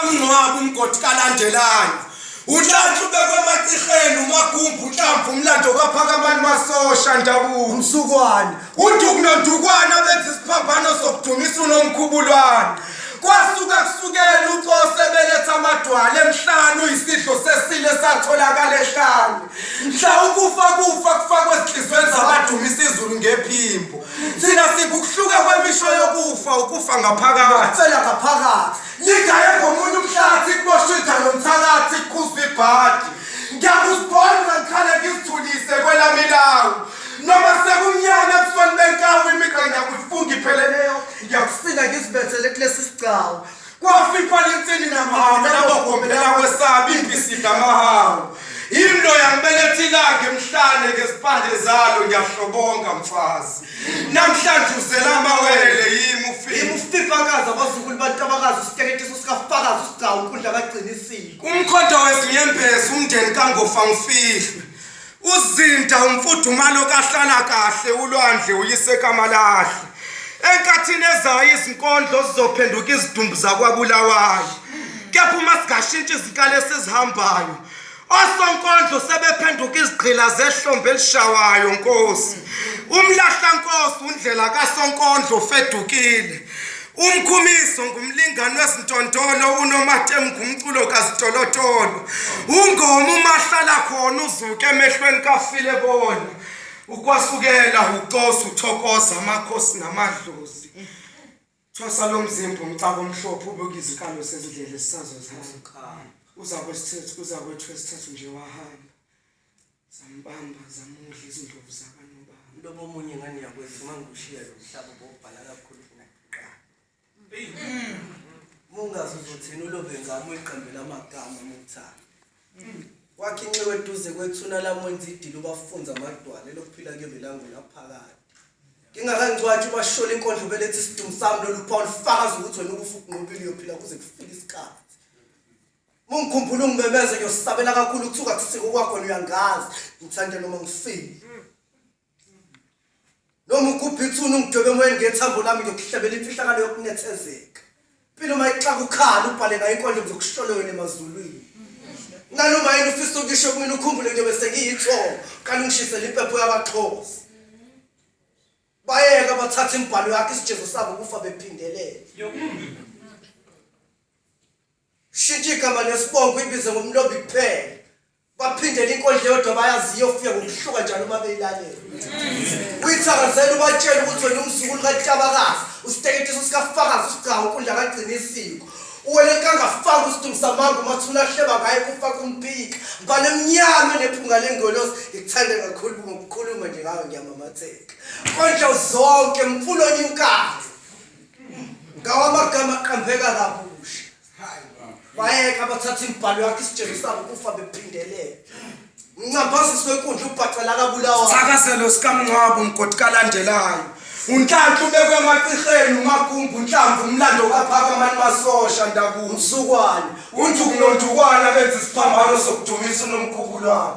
Amngcwabo umgodi kalandelani. Unhlanhla ubekwe emaciheni umagumbu unhlamvu umlando kaPhakamani Masosha Ndabuko. Umsukwane. Unduku nondukwana benza isiphambano sokudumisa uNomkhubulwane. Kwasuka kusukela uCose beletha amadwala emhlane uyisidlo sesile satholakala ehlane. Mhla ukufa kufa kufakwe ezinhliziyweni zabadumisa izulu ngephimbo. Thina singukuhluka kwemisho yokufa ukufa ngaphakathi. Fela ngaphakathi. Ligaye ngomunye umhlathi kuboshwe inja nomthakathi kukhuzwa ibhadi. Ngiyakuzibhonqa ngikhale ngizithulise kwelami ilawu. Noma sekumnyama ebusweni benkawu imigqa ngiyakuyifunga ipheleleyo. Ngiyakusina ngizibethele kulesi sigcawu. Kwafiphala insini namahawu nabogombela kwesaba impi sidla amahawu. Yimi lo yangibeletha ilanga emhlane ngezipande zalo ngiyahlobonga mfazi. Namhlanje uzela amawele yimi ufika. Yimi ufipakazi abazukulu bantabakazi isiteketiso sikafakazi usigcawu inkundla kagcina isiko. Umkhonto wezinyembezi umndeni kangofa ngifihlwe. Uzinda umfudumalo kahlala kahle ulwandle uyise kamalahle. Enkathini ezayo izinkondlo zizophenduka izidumbu zakwaBulawayo. Kepha uma singashintsha izinkalo esizihambayo Osonkondlo sebephenduka izigqila zehlombe elishawayo Nkosi. Umlahla Nkosi undlela kaSonkondlo fedukile. Umkhumiso ngumlingani wezintontolo uNomatemu ngumculo kazitolotolo. Ungoma umahlala khona uzuke emehlweni kafile bona. Ukwasukela ucosa uthokoza amakhosi namadlozi. Thwasa lomzimba umcabo omhlophe ubuka izinkalo sezindlela esisazozihamba. Uzakwesithathu uzakwethu esithathu nje wahamba. Zambamba zamudla izindlovu zakanobaba. Lobo omunye ngane yakwethu uma ngikushiya lo mhlaba bowubhala kakhulu kunakuqala. Mungazi uzothini ulobe ngami uyiqambela amagama mukuthanda. Wakhe inxiwa eduze kwethuna lami wenza idili ubafunza amadwala elokuphila kuyobe langunaphakade. Ngingakangcwatshi ubashola inkondlo beletha isidumbu sami lolu phawu lufakaza ukuthi wena ukufa ukunqobile uyophila kuze kufike isikhathi. Mungikhumbula ungimemeze ngiyosabela kakhulu ukuthuka kusiko kwakho uyangazi ngithanda noma ngifile. Noma ugubha ithuna ungidwebe emoyeni ngethambo lami ngiyokuhlebela imfihlakalo yokunethezeka. Impilo uma ixaka ukhala ubhale ngayo inkondlo ngizokuhlola wena emazulwini. Nanoma yini ufisa ukisho kumina ukhumbule ngiyobe sengiyithongo kanti ungishisele impepho yakwaXhosa. Bayeka bathatha imibhalo yakho isijezo sabo kufa bephindelela. Shintsha igama nesibongo uyibize ngomlobi kuphela. Baphindela inkondlo eyodwa bayazi iyofika ngokuhluka njalo uma beyilalela. Uyithakazela ubatshela ukuthi wena umzukulu kaTabakazi, usiteketiso sikafakazi usigcawu unkundla kagcina isiko. Uwele kangafaki usidumbu samanga umathuna ahleba ngaye kufa kumphika. Mbala emnyama enephunga lengolozi ngikuthanda kakhulu ngokukhuluma nje ngawe ngiyamamatheka. Nkondlo zonke mfulo nyukayo. Ngawa amagama aqambeka kabusha. Bayeka bathatha imibhalo yakhe isijezo sabo kufa bephindelela. Mncamphazisi wenkundla ubhacela kabulawa. Sithakazelo sikamngcwabo umgodi kalandelayo. Unhlanhla ubekwe emaciheni umagumbu unhlamvu umlando kaPhakamani Masosha Ndabuko. Msukwane. Unduku nondukwana benza isiphambano sokudumisa uNomkhubulwane.